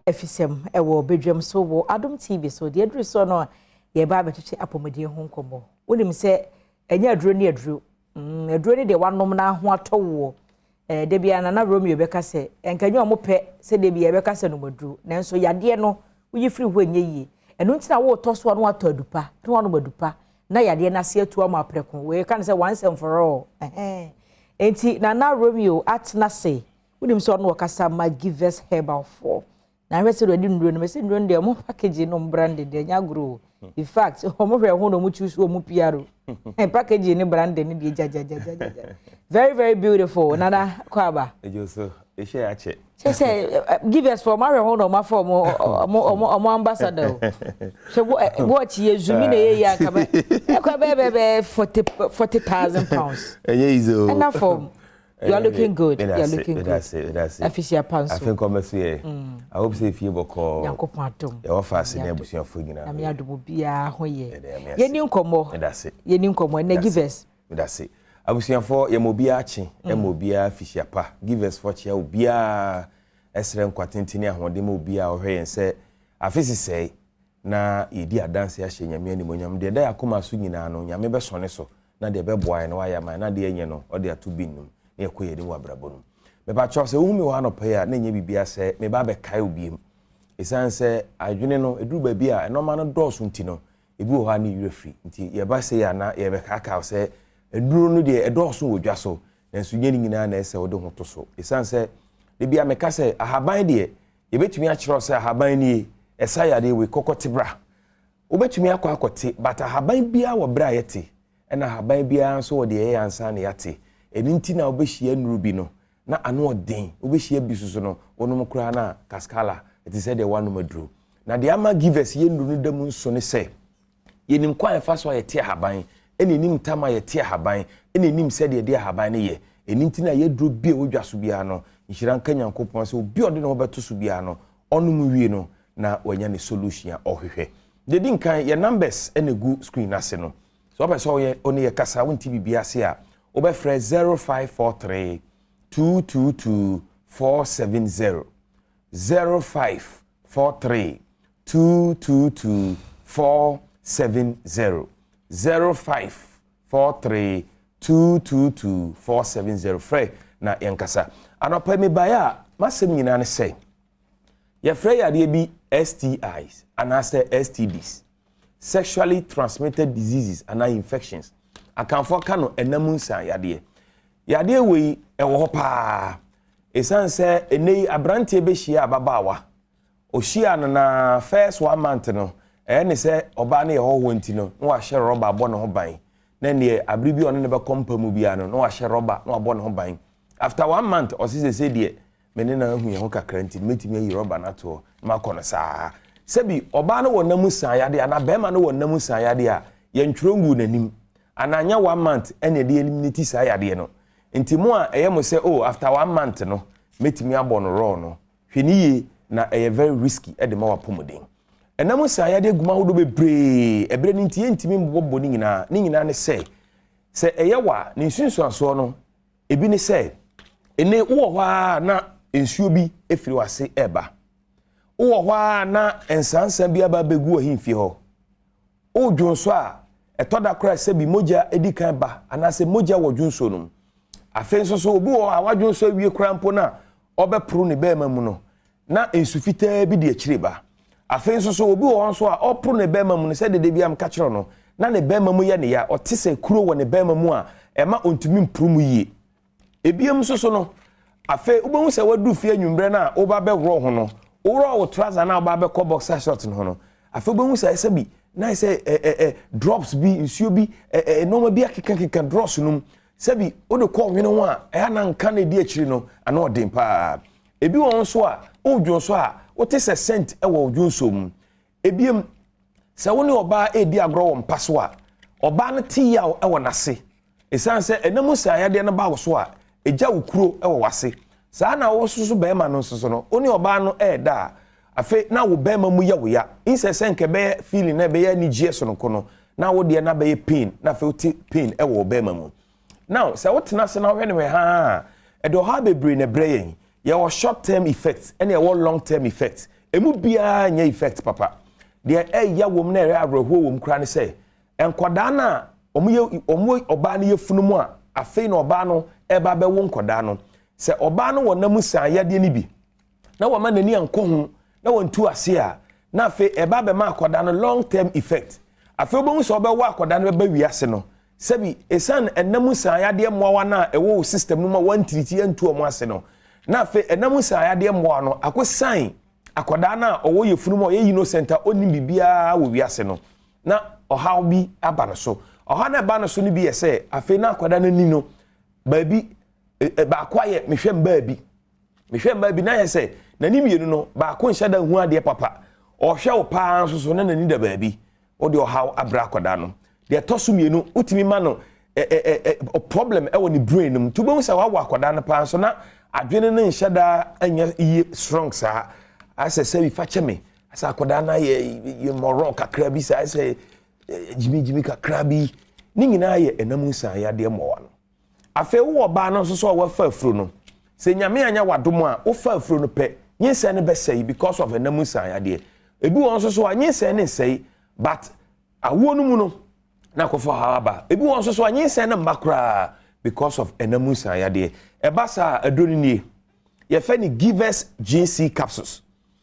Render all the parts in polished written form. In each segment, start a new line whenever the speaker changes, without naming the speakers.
Afisɛm ɛwɔ badwam so wɔ Adom TV so. Deɛ aduru soɔ no a, yɛba abɛtwetwe apɔmuden ho nkɔmmɔ. Wonim sɛ ɛnyɛ aduro ne aduro, aduro ne deɛ wanom na ho atɔ woɔ. Da bia Nana Romeo bɛka sɛ ɛnka nyɛ ɔmo pɛ sɛ da bia yɛbɛka sɛ nom aduro, nanso yadeɛ no woyi firi hɔ nyɛ yie. Ɛno nti na wotɔ so a, na watɔ adupa na wanom adupa na yadeɛ no ase atu ama aprɛko. Wei ka no sɛ once and for all. Ɛhɛn, nti Nana Romeo atena se wonim sɛ ɔno wɔkasa ma Givers Herbal foɔ na ahwɛ sɛ wɔde nnuro no mɛsɛ nnuro no deɛ, ɔmo packaging no, branding deɛ, ɛnyɛ agorɔ o. In fact, ɔmo hwɛ ho na ɔmo choose ɔmo PR packaging ne branding ne deɛ gyagyagyagyagya, very very beautiful. Nana, kɔ aba.
Ejo so ehyɛ akyɛ.
Kyɛ sɛ Givers foɔ ɔmo ahwɛ ho na ɔmo afa ɔmo ambassador o. Hwɛ watch yɛ zumi na ɛyɛ yie akaba ɛkɔ bɛɛ £40,000.
Ɛnyɛ easy o.
Ɛna fam. You are looking good. You are looking good. Afisia panso.
Afi nkɔmɛ so yɛ. I hope sɛ efie bɔkɔɔ.
Nyankopɔn adom.
Yɛwɔ faase ne abusuafo nyinaa.
Nyame adom, obiara ho yɛ. Yɛni nkɔmmɔ. Yɛni nkɔmmɔ ɛnɛ Givers.
Medase. Abusuafoɔ, yɛma obiara akye, ɛma obiara fihyia pa. Givers fo kyea obiara, ɛsrɛ nkwa tenten ne ahoɔden ma obiara a ɔhwɛ yɛn sɛ afe sisɛe na yɛdi adanse ahyɛ Nyame animonyam. Deɛ ɛda yɛ akoma so nyinaa no, Nyame bɛsɔne so na deɛ ɛbɛboa yɛn no wayɛ ama yɛn, na deɛ ɛnyɛ no ɔde ato bi nnum na yɛkɔ yɛn anim wɔ abrabɔ no mu. Mepakyɛw, sɛ wohu mi wɔ anɔpa yi a, na ɛnyɛ biribiara sɛ meba abɛkae wo biem. Ɛsiane sɛ adwene no ɛduru baabi a ɛnɔɔma no dɔɔso nti no, ebi wɔ hɔ a ne werɛ firi, nti yɛba sɛ yɛ ana yɛbɛkaakaw sɛ aduro no deɛ ɛdɔɔso wɔ dwa so, nanso nyɛ ne nyinaa na ɛsɛ wode ho to so. Ɛsiane sɛ ebi a meka sɛ ahaban deɛ, yɛbɛtumi akyerɛw sɛ ahaban nie, ɛsa yadeɛ wei, kɔkɔ te bra, wobɛtumi akɔ akɔte, but ahaban biara wɔ berɛ a yɛte, ɛna ahaban biara nso wɔ deɛ ɛyɛ ansa na yɛate. Ɛno nti na wobɛhyia nnuro bi no na ano ɔden, wobɛhyia bi soso no, wɔnom koraa na kaskala ɛte sɛ deɛ woanom aduro. Na deɛ ama Givers yɛ nnuro no da mu nso ne sɛ yɛnim kwan a yɛfa so a yɛte ahaban, ɛna yɛnim tam a yɛte ahaban, ɛna yɛnim sɛdeɛ yɛde ahaban no yɛ. Ɛno nti na yɛduro bi a wɔdwa so biara no, nhyira nka Nyankopɔn sɛ obi a ɔde ne ho bɛto so biara no, ɔnom wie no na wanya ne solution a ɔhwehwɛ. Deɛ di nkan, yɛ numbers ɛna egu screen ase no. Sɛ wɔpɛ sɛ ɔyɛ ɔne yɛ kasa, wonti biribi ase a, wobɛfrɛ 0543 222 470, 0543 222 470, 0543 222 470. Frɛ na yɛnkasa. Anɔpa mi baeɛ a, masɛm nyinaa ne sɛ yɛfrɛ yadeɛ bi STIs anaasɛ STDs, sexually transmitted diseases anaa infections. Akamfoɔ ka no ɛnam nsan yadeɛ. Yadeɛ wei ɛwɔ hɔ paa, ɛsiane sɛ ɛnɛ yi aberanteɛ bɛhyia ababaawa, ɔhyia no na first one month no, ɛyɛ ne sɛ ɔbaa no yɛ hɔhoɔ, nti no na wahyɛ rɔba abɔ ne ho ban, na neɛ abere bi a ɔne ne bɛkɔ mpa mu biara no, na wahyɛ rɔba na wabɔ ne ho ban. After one month, ɔsi sɛ deɛ me ne na ahu yɛn ho kakra nti mɛtumi ayi rɔba no atoɔ na makɔ no saa. Sɛbi, ɔbaa no wɔ nam san yadeɛ anaa bɛrima no wɔ nam san yadeɛ a yɛntwerɛ ngu n'anim anaa nyɛ one month ɛna ɛde anim ne ti saa yadeɛ no. Nti mo a ɛyɛ mo sɛ, oh, after one month no mɛtumi abɔ no rɔɔ no, hwɛ ne yie na ɛyɛ very risky ɛde ma wapɔmuden. Ɛnam saa yadeɛ gu mu ahodoɔ bebree, ɛberɛ no nti yɛntumi mbobɔbɔ ne nyinaa. Ne nyinaa ne sɛ, sɛ ɛyɛ wɔ a, ne nsunsuansoɔ no ebi ne sɛ ɛnɛ wowɔ hɔ a na nsuo bi efiri w'ase ɛreba, wowɔ hɔ a na nsansan bi aba abɛgu ahemfie hɔ, wodwo nso a ɛtɔ da koraa sɛ bi mogya edi kan ba anaasɛ mogya wɔ dwonsuo no mu. Afei nso so, obi wɔ hɔ a wadwo nso awie koraa mpo na ɔbɛporo ne bɛrima mu no, na nsu fitaa bi di akyire ba. Afei nso so, obi wɔ hɔ nso a ɔporo ne bɛrima mu no, sɛ dede bi am ka kyerɛ no, na ne bɛrima mu yɛ ne ya, ɔte sɛ kuro wɔ ne bɛrima mu a ɛma ɔntumi mporo mu yie. Ebiem nso so no, afei wobɛhu sɛ wadu fie anwummerɛ no a woba bɛworɔ ho no, worɔ wo trouser na woba bɛkɔ boxer short no ho no, afei wobɛhu sɛ ɛsɛ bi na sɛ ɛ ɛ ɛ drops bi, nsuo bi, ɛ ɛ nneɛma bi akekakeka drops no mu. Sɛbi, wode kɔ hwene ho a, ɛyɛ na nka na edi akyiri no ano ɔden paa. Ebi wɔ nso a wodwo nso a wote sɛ scent ɛwɔ dwonso mu. Ebiem, sɛ wo ne ɔbaa edi agorɔ wɔ mpa so a, ɔbaa no te yaw ɛwɔ n'ase, ɛsiane sɛ ɛnam sɛ ayadeɛ no ba wo so a, ɛgya wo kuro ɛwɔ w'ase. Saa na wo soso bɛrima no nso so no, wo ne ɔbaa no ɛɛda a, afei na wo bɛrima mu yɛ wo ya nsɛ sɛ nka ɛbɛyɛ feeling na ɛbɛyɛ anigyeɛ sononko no, na wo deɛ na bɛyɛ pain, na afei wote pain ɛwɔ wo bɛrima mu. Now, sɛ wotena ase na wohwɛ ne hwɛ haa, ɛde ɔhaw bebree na ɛbrɛ yɛn. Yɛwɔ short term effect ɛna ɛwɔ long term effect. Emu biara nyɛ effect papa. Deɛ ɛya wɔm na ɛyɛ awerɛhoɔ wɔm koraa ne sɛ nkwadaa no a wɔn yɛ wɔn ɔbaa no yɛ funu mu a, afei na ɔbaa no ɛba bɛwo nkwadaa no, sɛ ɔbaa no wɔ nam san yadeɛ no bi na wɔma n'ani ankɔ ho na wɔntu ase a, na afei ɛba bɛma akwadaa no long term effect. Afei wobɛhu sɛ ɔbɛwɔ akwadaa no bɛba wiase no, sɛbi, ɛsiane ɛnam san yadeɛ mmoawa no a ɛwɔ wɔ system no mu a wɔntiriti antu wɔn ase no, na afei ɛnam san yadeɛ mmoawa no akɔsan akwadaa no a ɔwɔ yɛfunu mu a ɔyɛ innocent a ɔnnim biribiara wɔ wiase no, na ɔhaw bi aba no so. Ɔhaw no ɛba no so no bi yɛ sɛ afei na akwadaa no ani no baabi baako ayɛ mehwɛ mbaa bi, mehwɛ mbaa bi, na yɛ sɛ n'ani mmienu no baako nhyɛ da hu adeɛ papa. Ɔhwɛ wo paa nso so na n'ani da baabi. Wode ɔhaw abrɛ akwadaa no. Deɛ ɛtɔ so mmienu, wotumi ma no ɛ ɛ ɛ problem ɛwɔ ne brain no mu, nti wobɛhu sɛ wawɔ akwadaa no paa nso na adwene no nhyɛ da nyɛ yie strong saa, asɛ sɛ fa kyɛ me, asɛ akwadaa no ayɛ yɛ mmɔrɔn kakra bi saa, asɛ gyimigyimi kakra bi. Ne nyinaa yɛ ɛnam nsan yadeɛ mmoawa no. Afei wowɔ ɔbaa no nso so a wafa afuro no, sɛ Nyame anya wadom a wofa afuro no pɛ, nyinsɛn no bɛsɛe because of ɛnam nsan yadeɛ. Ebi wɔ nso so a nyinsɛn no nsɛe, but awoɔ no mu no na akɔfo haw aba. Ebi wɔ nso so a nyinsɛn no mma koraa because of ɛnam nsan yadeɛ. Ɛba saa, aduro no nie, yɛfɛ no Givers GC capsules.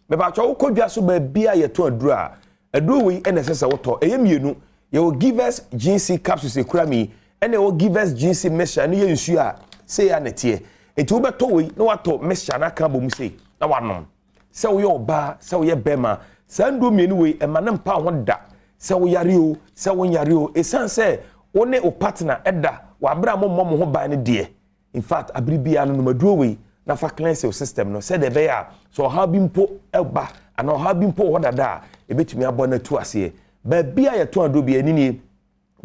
Mɛbàtɔ wokɔ dwa so baabi a yɛtɔn aduro a, aduro wei ɛna ɛsɛ sɛ wotɔ. Ɛyɛ mmienu: yɛwɔ Givers GC capsules ekura mi, ɛna ɛwɔ Givers GC mixture. Ɛno yɛ nsuo a sei a nɛteɛ, eti wobɛtɔ wei na watɔ mixture na aka abɔ mu sei na wanom. Sɛ woyɛ ɔbaa, sɛ woyɛ bɛrima, saa nduro mmienu wei ɛma ne mpa ho da, sɛ woyare o, sɛ wonyare o. Esan sɛ wo ne wo partner ɛda wabere a mo mmɔ mo ho ban no deɛ, in fact, abere biara no, nomaduro wei na fa cleanse your system no, sɛdeɛ ɛbɛyɛ a sɛ ɔhaw bi mpo ɛba anaa ɔhaw bi mpo wɔ hɔ dada a, ebɛtumi abɔ no atu aseɛ. Baabi a yɛtɔn aduro bi ɛni nie,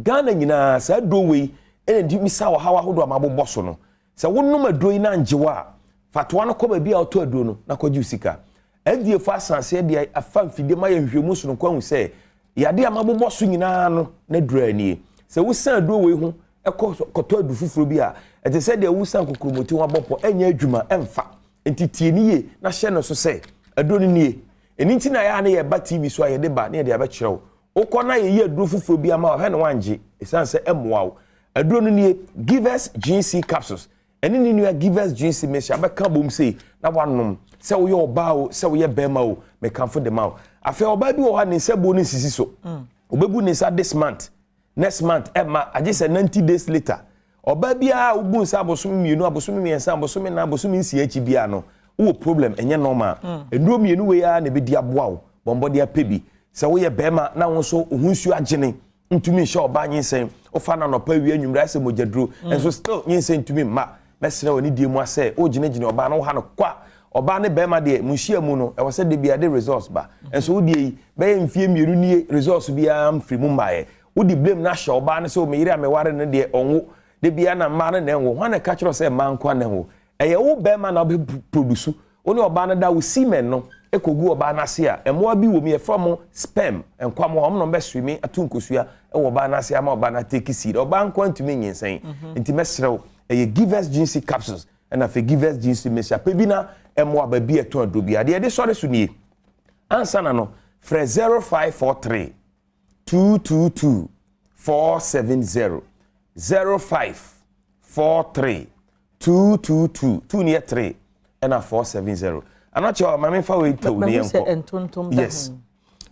Ghana nyinaa. Saa aduro wei ɛna di misa ɔhaw ahodoɔ a mabobɔ so no. Sɛ wonom aduro yi na ngye wo a, fatoa no kɔ baabi a wɔtɔ aduro no na kɔgye wo sika. FDA fo asanseɛ deɛ afa mfidie ma yɛ nhwehwɛmu sononko ahu sɛ yadeɛ a mabobɔ so nyinaa no na duro anie. Sɛ wosan aduro wei ho ɛkɔ kɔtɔ adu foforɔ bi a, ɛte sɛ deɛ wosan kokuromoti ho abɔ pɔ, ɛnyɛ adwuma ɛmfa. Nti tie ne yie na hyɛ no so sɛ aduro no nie. Ɛno nti na yɛa ne yɛba TV so a yɛde ba ne yɛde abɛkyerɛ wo. Wokɔ na yɛyi aduro foforɔ bi ama wo hwɛ na wangye, ɛsiane sɛ ɛmmoa wo. Aduro no nie, Givers GC capsules ɛne ne nua Givers GC mixture abɛka bom sei na wanom. Sɛ woyɛ ɔbaa o, sɛ woyɛ bɛrima o, mekamfo de ma wo. Afei ɔbaa bi wɔ hɔ a ne nsa buo no nsisi so. Obɛbu ne nsa this month, next month ɛma agye sɛ 90 days later. Ɔbaa biara a wobu nsa abosome 2, abosome 3, abosome 4, abosome 6 akyi biara no, wowɔ problem, ɛnyɛ normal. Nnuro mmienu wei ara na ɛbɛdi aboa wo. Bɔnbɔde apɛ bi. Sɛ woyɛ bɛrima na wo nso wo ho nsuo agyene, ntumi nhyɛ ɔbaa nyinsɛn, wofa no anɔpa, awia, anwummerɛ, ayɛ sɛ mogyaduro, nso still nyinsɛn ntumi mma, mɛsrɛ wɔ ne die mu asɛ wogyinagyina ɔbaa no, woha no kwa. Ɔbaa ne bɛrima deɛ, mo nhyia mu no, ɛwɔ sɛ de bia de results ba, nso wodeɛ yi bɛyɛ mfie 2 nie, results biara mfiri mu mmaeɛ. Wode blame no ahyɛ ɔbaa no sɛ meyere a meware no deɛ ɔnwo de bia na mmaa no na ɛnwo. Hwan na ɛka kyerɛ sɛ mmaa nko na ɛnwo? Ɛyɛ wo bɛrima na wobɛ produce. Wo ne ɔbaa no da, wo semen no ɛkɔgu ɔbaa no ase a, mmoa bi wɔ mu yɛfrɛ mo sperm, nkwamoa, ɔmo na ɔmbɛswimi ato nkosua ɛwɔ ɔbaa no ase ama ɔbaa no atake seed. Ɔbaa nko ntumi nyinsɛn. Nti mɛsrɛ wo, ɛyɛ Givers GC capsules ɛna afei Givers GC mixture pɛ bi na ɛmmoa. Baabi ɛtɔn aduro bi adeɛ yɛde sɔre so nie. Ansa na no, frɛ 0543 222 470. 0543 222, 2 ne yɛ 3 ɛna 470. Anakyɛ maame fa wei tew ne yɛn
kɔ.
Yes,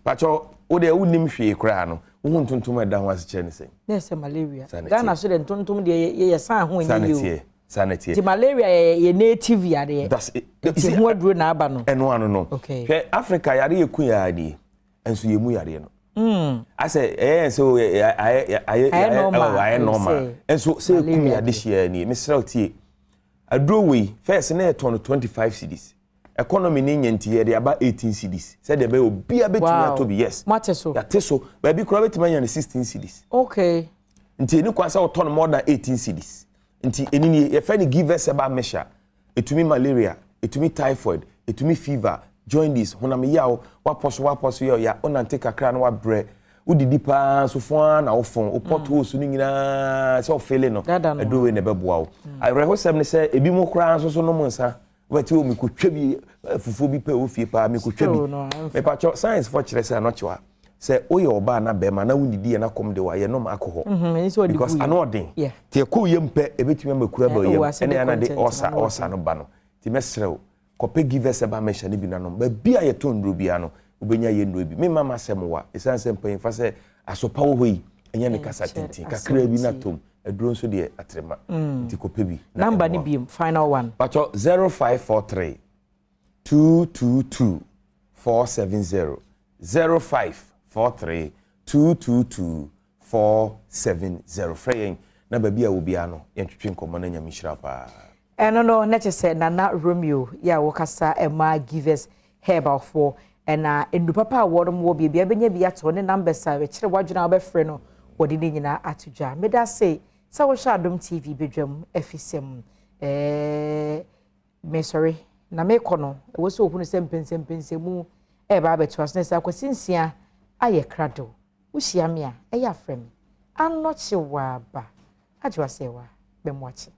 pakyɛ wo deɛ wonim hwee koraa no, wohu ntontom a ɛda ho ase kyerɛ ne sɛn?
Ne sɛ malaria. Ghana so de, ntontom deɛ yɛ san ho.
Nyɛ yie o. Saa na teɛ.
Nti malaria yɛ native yadeɛ, nti ho aduro na aba no.
Ɛno ano no. Hwɛ, Africa yare yɛ ku yɛ nie, nso yɛ mu yareɛ no asɛ ɛyɛ sɛ ayɛ ayɛ ayɛ normal, nso sɛ ekum yɛ ade hyia nie. Mesrɛ wo, tie aduro wei. First na yɛtɔn no 25 cedis. Economy ne nya nti yɛde aba 18 cedis sɛdeɛ ɛbɛyɛ obiara bɛtumi atɔ bi. Yes.
Mate so.
Yɛate so. Baabi koraa bɛtumi anya no 16 cedis. Nti ɛni kwan sɛ wɔtɔ no more than 18 cedis. Nti ɛni nie, yɛfrɛ no Givers herbal mixture. Ɛtumi malaria, ɛtumi typhoid, ɛtumi fever, jaundice, honam yaw, wapɔ so wapɔ so yɛ ɔya, wonante kakra na wabrɛ, wodidi paa nso fo ara na wofɔn wo potholes no nyinaa sɛ ɔfele no, aduro wei na ɛbɛboa wo. Awerɛhosɛm ne sɛ ebi mu koraa nso so nom nsa. Wobɛte o mekɔtwa bi fufuo bi pɛ wɔ fie paa mekɔtwa bi. Mepakyɛ science fo kyerɛ sɛ anɔkyewa sɛ woyɛ ɔbaa na bɛrima na wonnidi yɛ na kɔm de wa yɛnom alcohol mm-hmm, because ano ɔden nti ɛkɔ yam pɛ ɛbɛtumi ama kura ba yam ɛne ana de ɔsa ɔsa no ba no. Nti mɛsrɛ wo kɔpɛ Givers Herbal Mixture no bi nanom. Baabi a yɛtɔn nnuro biara no wobɛnya yɛ nnuro bi. Memma m'asɛm wa ɛsiane sɛ mpanyimfa sɛ asopa wɔ hɔ yi ɛnyɛ ne kasa tenten kakraa bi na tom aduro nso deɛ atrema mm. Nti kɔpɛ bi.
Number no biom, final one.
Patɔ 0543 222 470, 0543 222 470. Frɛ yɛn na baabi a wɔ biara no yɛntwetwe nkɔmmɔ no. Nyame nhyira paa.
Ɛno no na kyerɛ sɛ Nana Romeo yɛ a wɔkasa ɛma Givers Herbalfoɔ ɛna nnuru papa a wɔnom wɔ baabi a bɛnya bi atɔ ne numbers a ɛkyerɛ wadwene a wɔbɛfrɛ no wɔde ne nyinaa ato dwa. Meda ase sɛ wohwɛ Adom TV badwam afisɛm. Mesɔre na mekɔ no ɛwɔ sɛ ohunu sɛ mpɛnsɛmpɛnsɛmu ɛreba abɛtoa so na sɛ Akwasi Nsia ayɛ krado. Wohyia me a ɛyɛ afrɛ me anɔkye waaba agye wasɛ wa bɛmo akye.